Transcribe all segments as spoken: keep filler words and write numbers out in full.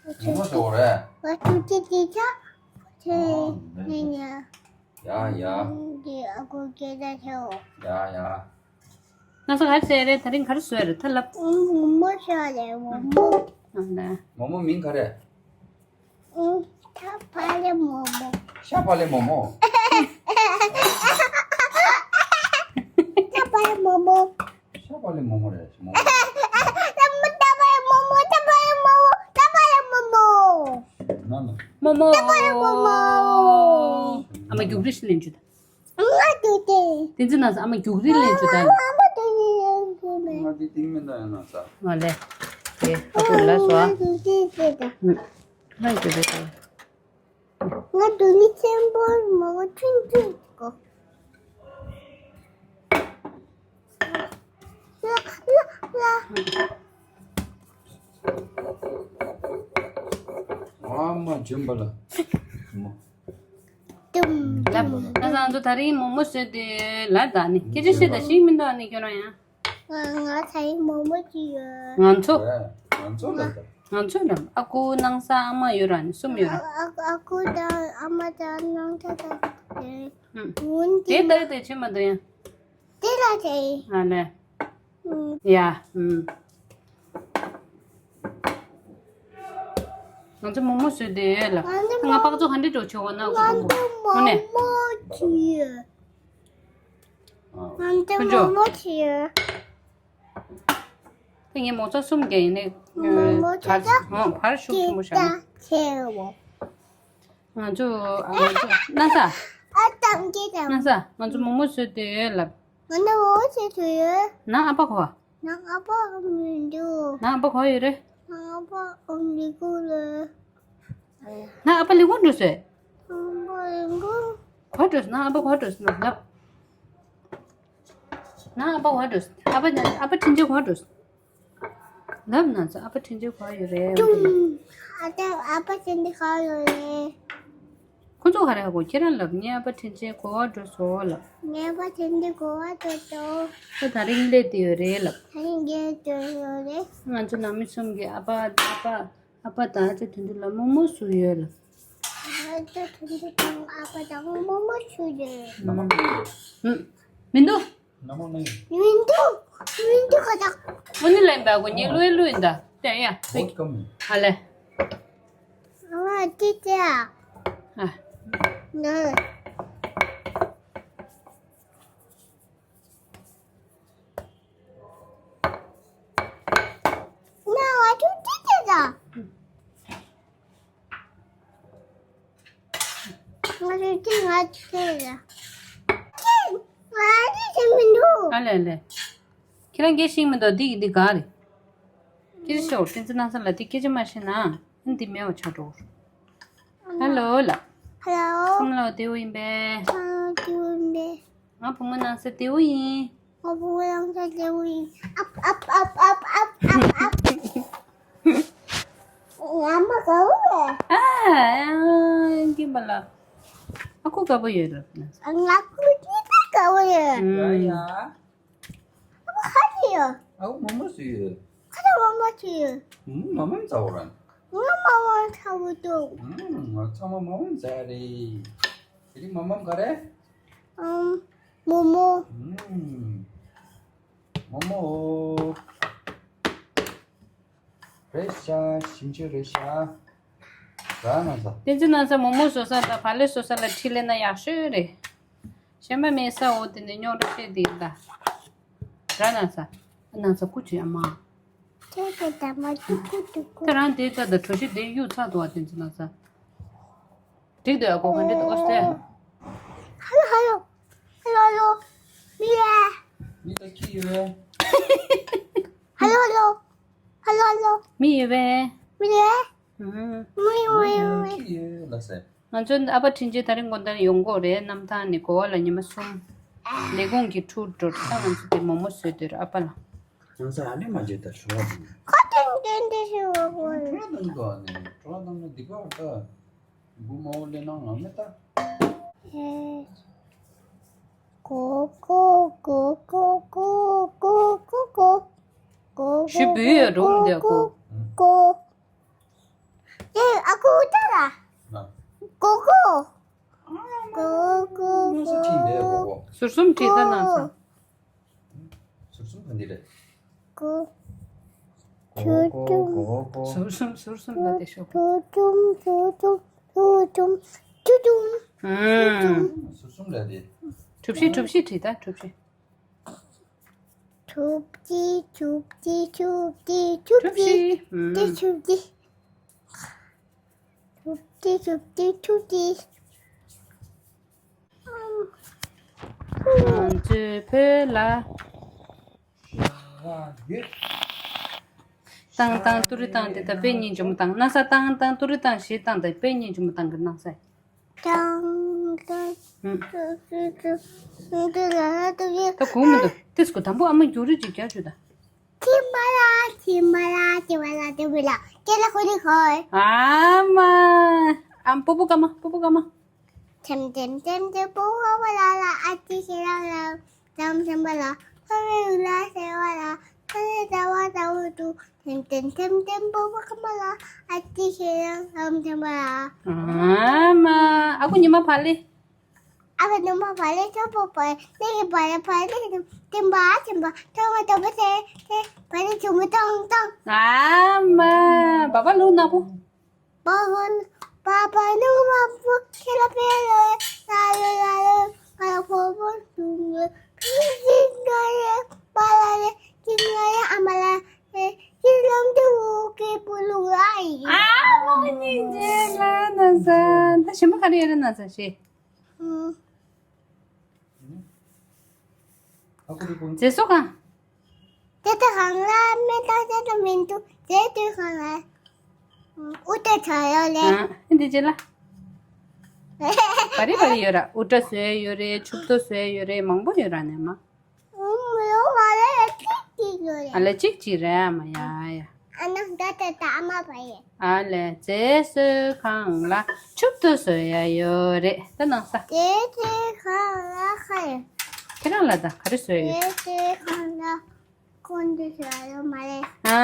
མོ་མོ་ཟེར་བ་རེད། ང་ཐུགས་རྗེ་ཆེ། ཨོ། ཡ་ཡ། འདི་ཨ་ཁུ་སྐད་ཆ་བཤད་འོ། ཡ་ཡ། ང་ཚོ་ག་རེ་བྱས་རེད། ད་རིང་ག་རེ་བཟོས་རེད། ད་ལབ། མོ་མོ་ཟེར་རེད། མོ་མོ། ཨ་ལེ། མོ་མོ་མིང་ག་རེ། ཨུ། ཤ་བག་ལེབ་མོག་མོག་ཤ་བག་ལེབ་མོག་མོག་ཤ་བག་ལེབ་མོག་མོག་ཤ་བག་ལེབ་མོག་མོག་རེད། མོག་མོག་ཤ་བག་ལེབ་མོག་མོག་ཤ་བག་ལེབ་མོག་མོག་ཤ་བག་ལེབ་མོག་མོག་ན་ན། མོག་མོག་ཤ་བག་ལེབ་མོག་མོག་ཨ་མ་རྒྱུག་རིས་ལེན་རྒྱུ་ད། ཨ་མ་རྒྱུག་རིས། བསྟན་འཛིན་ནང་ཨ་མ་རྒྱུག་རིས་ལེན་རྒྱུ་ད། ཨ་མ་རྒྱུག་རིས་ལེན་རྒྱུ་མེད། ང་འདི་སྟེང་མེད་ད་ཡང་ན་ས། ང་ལས། དེ་ཨ་ཁུ་ལ་སོ། ང་རྒྱུག་རིས་ལེན་ད། ང་རྒྱུག་རིས་ལེན་ད། ང་དུ་མི་ཆེན་པོ་མོ་གོ་ཆུང་ཆུང་གོ། ལ་ལ་ལ། ཨ་མ་འཇོན་པ་ལ། ཏུམ་ལབ། ཏུམ། ད་ང་ཚོ་ད་རིང་མོག་མོག་བཟོས་ཏེ་ལ་ད་ནི་སྐད་ཆ་བཤད་ད་ཤེས་མི་འདུག་ཨ་ནི་ཁྱོད་རང་ཡང་། ང་ང་ཚ་ཡི་མོག་མོག་ཅིག་ཡོད། ང་ཚོ། ང་ཚོ་ལ་ད། ང་ཚོ་ལ་ཨ་ཁུ་སྣང་ས་ཨ་མ་ཡོད་ར་ནི་གསུམ་ཡོད་ར། ཨ་ཨ་ཁུ་དང་ཨ་མ་དང་སྣང་ས་དང་། ཨུམ། འོན་ཏེ་དེ་ལྟར་དེ་ཆེ་མ་དོ་ཡ། དེ་ལ་དེ། ཨ་ལེ། ཨུམ། ཡ། ཨུམ། ང་ཚོ་མོག་མོག་བཟོས་ཏེ་ཡོད་ལ། ང་ཚོ་ང་པགས་མཚོ་ག་འདྲ་འགྲོ་ཆོག་གོ་ན། ང་ཚོ་མོག་མོག་ཅིག་ཡོད། ང་ཚོ་ཀུན་སྤྱོད། མོག་མོག་ཅིག་ཡོད། ད་ངས་མོག་ཚ་གསུམ་བརྒྱབ་ཡིན་ནའི། མོག་མོག་བར་ཚ་ཚ། ཨོ་བར་ཤུགས་ཆེན་པོ་བཞག་ན། ང་ཚོ་ང་ཚོ་སྣང་ས། ཨ་ཏམ་ཀེ་ཏམ། སྣང་ས། ང་ཚོ་མོག་མོག་བཟོས་ཏེ་ཡོད་ལབ། ང་ཚོ་མོག་མོག་བཟོས་ཏེ་ཡོད། ནང་ཨ་ཕ་གོ། ནང་ཨ་ཕ་མི་འདུག་ནང་ཨ་ཕ་གོ་ཡོད་རེད། ནང་ཨ་ཕ་ཨོ་ལི་གུ་ལ། ནང་ཨ་ཕ་ལི་གུ་འགྲོ་སོང་། ཨ་ཕ་ལི་གུ། གོ་འགྲོ་སོང་། ནང་ཨ་ཕ་གོ་འགྲོ་སོང་ལབ། ན་ཨ་ཕ་ག་འགྲོ། ཨ་ཕ་ཨ་ཕ་དྲིན་ཆེན་ག་འགྲོ། ལབ་ན་ཚ། ཨ་ཕ་དྲིན་ཆེན་ག་ཡོད་རེད། ཨ་ཕ་ཨ་ཕ་དྲིན་ཆེན་ག་ཡོད་རེད། ཁོ་ཚོ་ག་རེ་ཧ་གོ། ཁྱེད་རང་ལབ། ངའི་ཨ་ཕ་དྲིན་ཆེན་ག་འགྲོ་སོང་ལབ། ངའི་ཨ་ཕ་དྲིན་ཆེན་ག་འགྲོ་སོང་། ཁོ་ད་རིང་སླེབས་བསྡད་ཡོད་རེད་ལབ། ད་རིང་སླེབས་བསྡད་ཡོད་རེད། ང་ཚོ་ནང་མི་གསུམ་གྱི་ཨ་ཕ་ཨ་ཕ། ཨ་ཕ་དང་ཨ་ཅག་དོན་གྲུབ་ལ་རྨོ་མོ་བཟོས་ཡོད་ལ། ཨ་ཅག་དོན་གྲུབ་དང་ཨ་ཕ་དང་རྨོ་མོ་བཟོས་ཡོད། ཨུམ། མི་འདུག་མི་འདུག་མི་འདུག་ག་ད། ཨོ་ནི་ལན་པ་གོ་ཉེ་ལུས་ལུས་ད་དེ་ཡ། ཨ་ལེ། ཨ་ཅི་ཅི་ཨ། ཨ། ནོ། ང་ང་ཚོ་ཅི་བྱེད་དང་། ང་ཚོ་ཅི་ང་ཚོ་ཅི་ང་ཚོ་ཅི་མི་འདུག་ཨ་ལེ་ལེ། ཁྱེད་རང་སྐད་ཤེས་མི་འདུག་འདི་ཡི་འདི་ག་རེད། སྐད་ཆ་ཤོག་བསྟན་འཛིན་སྣང་ས་ལ་འདི་སྐད་ཆ་མ་ཤེས་ན་ཨ་འདི་མེད་པ་ཆགས་འགྲོ། ཧ་ལོ་ལ། ཧ་ལོ། ཁམས་ལོ་དེའུ་ཡིན་པས། ཁམས་ལོ་དེའུ་ཡིན་པས། ང་བུ་མོ་སྣང་ས་དེའུ་ཡིན། ང་བུ་མོ་སྣང་ས་དེའུ་ཡིན། ཨབ་ཨབ་ཨབ། ང་མ་དགའ་བོ་ཡོད། ཨ། ཨ། ཀྱེ་མ་ལ། ཨ་ཁུ་དགའ་བོ་ཡོད་རེད། ང་ཁུ་ཅི་ད་དགའ་བོ་ཡོད། ཨུམ། ཡ་ཡ། ཨ་ཁུ་ཁ་ཅི་ཡོད། ཨ་ཁུ་མོ་མོ་སུ་ཡོད། ཁ་ཅི་མོ་མོ་ཅི་ཡོད། ཨུམ། མ་མ་ཚ་བོ་རང་། ང་མ་མ་ཚ་བོ་འདུག་ཨུམ། ང་ཚང་མ་མ་མ་ཚ་རེད། དེ་རིང་མ་མ་ག་རེ། ཨུམ། མོ་མོ། ཨུམ། མོ་མོ། རེད་ཤག་ཞིམ་ཆུ་རེད་ཤག་ར་ན་ས། བསྟན་འཛིན་སྣང་ས་མོ་མོ་བཟོ་ས་དང་བག་ལེབ་བཟོ་ས་ལ་ཁྲིད་ལེན་ན་ཡག་ཤོས་རེད། གཞན་པ་མེད་ས་འོ་དེ་ནས་རྙོག་དྲ་བཤད་དེ་ཡིན་ད། ར་ན་ས། ཨ་ན་ས་ཀུ་ཅི་ཨ་མ། ཁྱེད་ཀྱི་ད་མ་ཏུ་ཀུ་ཏུ་ཀུ། ཁྱེད་རང་དེ་ལྟ་དང་གྲོ་ཞིབ་དེ་གཡུག་ཚར་འདུག་བ་བསྟན་འཛིན་སྣང་ས། འགྲིག་འདུག་ཨ་ཁུ་ག་འདྲ་འདུག་ཨོ་སྟེ། ཧ་ལོ་ཧ་ལོ། ཧ་ལོ་ཧ་ལོ། མི་ཡ། མི་ད་ཁྱི་ཡོད། ཧ་ལོ་ཧ་ལོ། ཧ་ལོ་ཧ་ལོ། མི་ཡོད་པས། མི་ཡོད། ཨུམ། མི་ཡོད་མི་ཡོད། ཁྱི་ཡོད་ལ་ཟེར། ང་ཚོའི་ཨ་ཕ་དྲིན་ཆེན་ད་རིང་དགོང་དག་ཡོང་གི་རེད། གནམ་ཐང་ནས་གོ་བ་ལ་ཉི་མ་གསུམ། ལས་ཁུངས་ཀྱི་ཐུག་འགྲོ་ད་ང་ཚོ་དེ་མོག་མོག་བཟོས་དེར་ཨ་ཕ་ལ། ང་ཚོ་ཨ་ནེ་མ་བརྗེད་ད་ཞུ་བ་དང་། ཁ་ཏན་ཏན་ཏན་ཞུ་བ་གོ། ཁྲོ་དང་གོ་ནས་ཁྲོ་དང་ནས་སྡིག་པ་བ་ད། མགོ་མ་འོ་ལེ་ནང་ང་མེ་ད། ཞུ་བུའི་རུམ་དེ་གོ། ཀོ། ཀོ་ཏ་ར། ཀོ་ཀོ། ཀོ་ཀོ། ཟུར་གསུམ་བྲིས་ད་ནང་ས། ཟུར་གསུམ་ག་འདི་རེད། ཀོ། ཀོ་ཀོ་ཀོ་ཀོ། ཟུར་གསུམ་ཟུར་གསུམ་ལ་དེ་ཤོག་ཐུ་ཐུམ་ཐུ་ཐུམ་ཐུ་ཐུམ་ཐུ་ཐུམ། ཨུམ། ཟུར་གསུམ་ལ་དེ། གྲུ་བཞི་གྲུ་བཞི་བྲིས་ད་གྲུ་བཞི། ཐུབ་ཀྱི་ཐུབ་ཀྱི་ཐུབ་ཀྱི་ཐུབ་ཀྱི། ཨུམ། ཐུབ་ཀྱི། ཐུབ་ཀྱི་ཐུབ་ཀྱི་ཐུབ་ཀྱི། ང་ཚོའི་བོད་ལ། ཏང་ཏང་ཏུ་རི་ཏང་དེ་ད་དཔེ་སྙིང་རྗེ་མོ་ཏང་ན་ས། ཏང་ཏང་ཏུ་རི་ཏང་ཞེས་ཏང་དེ་དཔེ་སྙིང་རྗེ་མོ་ཏང་གི་ན་ས། ཏང་ཏང་ཧུམ། ཏུ་རི་ཏུ་རི་ཏུ་རི་ཏུ་རི། ད་གོ་མི་འདུག་ཏིས་ཀོ་དང་པོ་ཨ་མ་རྒྱུག་རེ་ཅིག་རྒྱག་བཅུག་ད། ཁྱི་མ་ལ་ཁྱི་མ་ལ་ཁྱི་མ་ལ་ཏི་མ་ལ་ཁྱི་ལ་ཧུ་རི་ཧོ། ཨ་མ། ཨམ་པོ་པོ་ཀ་མ་པོ་པོ་ཀ་མ། ཐེམ་ཐེམ་ཐེམ་ཐེམ་པོ་ཧོ་བ་ལ་ལ་ཨ་ཏི་ཤེ་ལ་ལ། ཐམ་ཐམ་པ་ལ་ཧོ་རི་ལ་ཤེ་བ་ལ་ཧོ་རི་ད་བ་ད་བུ་ཏུ། ཐེམ་ཐེམ་ཐེམ་ཐེམ་པོ་པོ་ཀ་མ་ལ་ཨ་ཏི་ཤེ་ལ་ཐམ་ཐམ་པ་ལ། ཨ་མ། ཨ་ཁུ་ཉི་མ་བ་ལེ། ཨ་ཁུ་ཉི་མ་བ་ལེ་ཐོ་པོ་པ་ནི་གི་བ་ལེ་བ་ལེ་ཐེམ་པ་ཐེམ་པ་ཐོ་མ་ཐོ་པ་ཐེ་ཐེ་བ་ལེ་ཐུ་མུ་ཐོང་ཐོང་། ཨ་མ། བ་བ་ལུ་ན་པོ། པ་ཧོན་པ་པ་ནུ་མ་པུ་ཁེ་ལ་པེ་ལོ་ལ་ལོ་ལ་ལོ་ང་ཕོ་ཕོ་ཏུ་ངེ་ཁི་ཁི་ང་ཡེ་པ་ལ་ལེ་ཁི་ང་ཡེ་ཨ་མ་ལ་ལེ་ཁི་ལམ་དུ་ཝུ་ཀེ་པུ་ལུ་ང་ཡེ། ཨ་མོ་ཉིན་ཇེ་ལ་ན་ས། ད་ཞིམ་པོ་ག་རེ་ཡོད་རེད་ན་ས་ཤེ། ཨུ། ཨ་ཁུ་རི་ཀུན། ཟས་སོ་གང་། དེ་ལྟ་གང་ལ་མེ་ཏོག་དེ་ལྟ་མི་འདུག་དེ་དུས་གང་ལ། ཨུ་ཏ་ཚ་ཡོད་ལེ། ཨ་འདི་རྗེས་ལ། བ་རི་བ་རི་ཡོད་ར། ཨུ་ཏ་བཟོས་ཡོད་རེད། ཆུབ་ཏོ་བཟོས་ཡོད་རེད། མང་པོ་ཡོད་ར་ནས་མ། ཨུ་མི་ཡོད་མ་རེད། ཅིག་ཅིག་ཡོད་རེད། ཨ་ལ་གཅིག་ཅིག་རེད་ཨ་མ་ཡ་ཡ། ཨ་ན་ད་ད་ད་ཨ་མ་བ་ཡེ། ཨ་ལས་རྫས་བཟོ་ཁང་ལ་ཆུབ་ཏོ་བཟོ་ཡ་ཡོད་རེད། ད་ནང་ས། རྫས་བཟོ་ཁང་ལ་ཁ་ཡོད། ཁྱེད་རང་ལ་ད་ག་རེ་བཟོ་ཡ་ཡོད། རྫས་བཟོ་ཁང་ལ་ཀུན་ཏུ་བཟོ་ཡ་ཡོད་མ་རེད། ཨ་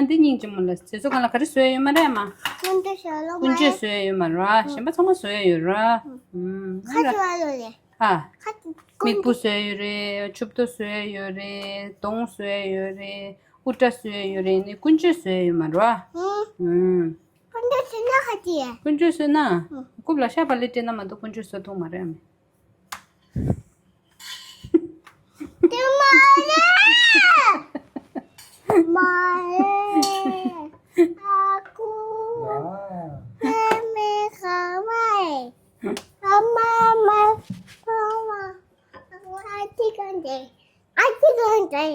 འདི་སྙིང་རྗེ་མོ་ལ་རྫས་བཟོ་ཁང་ལ་ག་རེ་བཟོ་ཡ་ཡོད་མ་རེད་ཨ་མ། ཀུན་ཏུ་བཟོ་ཡ་ཡོད་མ་རེད། ཀུན་སྤྱོད་བཟོ་ཡ་ཡོད་མ་རེད། གཞན་པ་ཚང་མ་བཟོ་ཡ་ཡོད་རེད། ཨུམ་ཁ་ལ་བཟོ་ཡ་ཡོད་རེད། ཨ། ཁ་ཀུན་མིག་སྤུ་བཟོས་ཡོད་རེད། ཆུབ་ཏོ་བཟོས་ཡོད་རེད། གདོང་བཟོས་ཡོད་རེད། དབུ་སྐྲ་བཟོས་ཡོད་རེད། ནི་ཀུན་སྤྱོད་བཟོས་ཡོད་མ་རེད་བ། ཧུམ། ཧུམ། ཀུན་སྤྱོད་བཟོས་ན་ཁ་ཅི། ཀུན་སྤྱོད་བཟོས་ན། ཧུམ། རྐུབ་ལ་ཤ་བག་ལེབ་སྤྲད་ན་མ་གཏོགས་ཀུན་སྤྱོད་བཟོ་ཐུབ་མ་རེད་ཨ་མ། དེ་མ་རེད། མ་རེད། ཨ་ཁུ། ཨ་མའི་ཁ་མ་རེད། ཨ་མ་མ་ཁ་མ། ཨ་ཅི་གང་དེ། ཨ་ཅི་གང་དེ།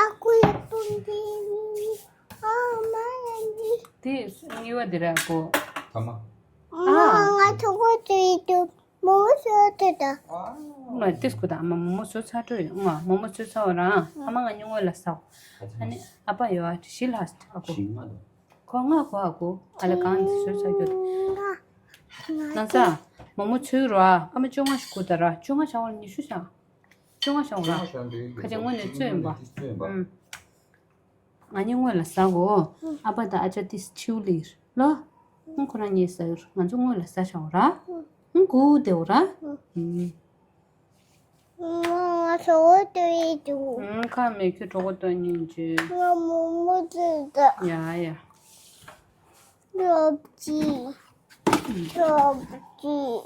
ཨ་ཁུ་ཡ་པུན་དེ་ཨ་མ་ཡ་འདི། དེ་གཉིས་པ་དེ་ར་ཨ་ཁུ། ཐ་མ། ཨ་ང་ཐོག་གོ་དེ་དུ་མོ་མོ་ཤོ་དེ་ད། ང་ཏིས་ཁུ་ད་ཨ་མ་མོ་མོ་ཤོ་ཚ་དྲོ་ཡོད། ང་མོ་མོ་ཤོ་ཚ་བ་རང་ཨ་མ་ང་ཉུང་བ་ལ་ཟ། ཨ་ནི་ཨ་ཕ་ཡོད་ཨ་ཏི་ཤི་ལ་ཨ་ཁུ། ཁོ་ང་ཁོ་ཨ་ཁུ་ཨ་ལ་གང་དེ་ཤོ་ཚ་གྱོད། ན་ཚ། མོ་མོ་ཚུར་ར་ཨ་མ་བཅོ་ལྔ་ཞིག་གུ་ད་ར་བཅོ་ལྔ་ཆ་བ་ཉི་ཤུ་ཤ། བཅོ་ལྔ་ཤ་བ་ར། ཁ་ཆེ་དངོས་གནས་བཙོས་ཡིན་པ། ཨུམ། ང་གཉིས་སྔོན་ལ་ཟ་གོ། ཨ་ཕ་དང་ཨ་ཅག་ཏིས་ཆིའུ་ལིར་ལོ། ཨང་ཁོ་རང་གཉིས་ཟ་ཡོད། ང་ཚོ་སྔོན་ལ་ཟ་བྱ་བ་ར། ཨང་གུ་དེ་བ་ར། ཨུམ། ང་ཚོ་འོ་དེ་ཡིན་འདུག་ཨང་ཁ་མེད་ཁྱོད་གྲོགས་པོ་དང་གཉིས་བྱོས། ང་མོ་མོ་དེ་ད། ཡ་ཡ། ལོབ་ཅི། ལོབ་ཅི།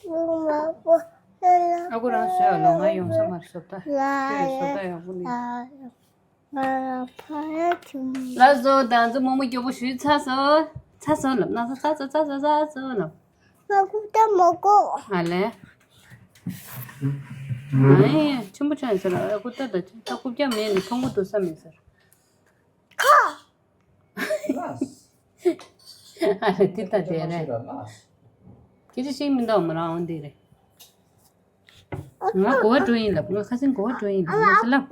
ལོ་མ་པོ་ལ་ལ། ཨ་ཁུ་རང་བཟོས་ཨ་ལོ། ང་ཡོང་ས་མ་རེད། བཟོ་ལྟ་ལ་ཁྱོད་བཟོ་ལྟ་ཡག་པོ་ལས། ལ་ལ་ཕ་ཡ་ཆུང་། ལགས་སོ། ད་ཚོ་མོག་མོག་སྐྱོ་པོ་ཞུས་ཚར་སོང་། ཚར་སོང་ལབ། ན་ཚ་ཚར་སོང་། ཚར་སོང་། ཚར་སོང་ལབ། ང་ཁུག་རྟ་མ་གོ། ཨ་ལས། ཨ་ཡེ་ཆེན་པོ་ཆགས་ཡིན་ཟེར། ཨ་ཁུག་རྟ་ད་ད་རྐུབ་བཀྱག་མེད་ནས་ཕུང་པོ་སྡུག་ས་མེད་ཟེར། ཁ། ཨ་རེ་འདི་ལྟ་དེ་རེད། ཁྱེད་ཀྱི་ཤེས་མི་འདུག་མོ་རང་འོང་འདི་རེད། ང་གོ་བ་འགྲོ་ཡིན་ལབ། ང་ཁ་སང་གོ་བ་འགྲོ་ཡིན་ལབ། ང་ས་ལབ།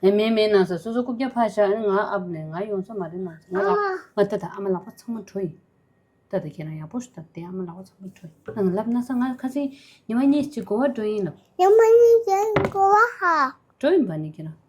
ཨེ་མེད་མེད་ན་ས་སོ་སོ་རྐུབ་བཀྱག་ཕར་བཞག་ང་ཨབ་ནས་ང་ཡོང་ས་མ་རེད་ན་ང་ལ་ང་ལྟ་ད་ཨ་མ་ལག་པ་ཚང་མ་འགྲོ་ཡིན། ད་ལྟ་ཁྱེད་རང་ཡག་པོ་ཞིག་ལྟ་དེ་ཨ་མ་ལགས་པ་ཚང་མ་འགྲོ་ཡིན། ཨང་ལབ་ན་ས་ང་ཁ་སང་ཉི་མ་གཉིས་ཅིག་གོ་བ་འགྲོ་ཡིན་ལབ། ཉི་མ་གཉིས་ཅིག་གོ་བ་ཧ། འགྲོ་ཡིན་པ་ནི་ཁྱེད་རང་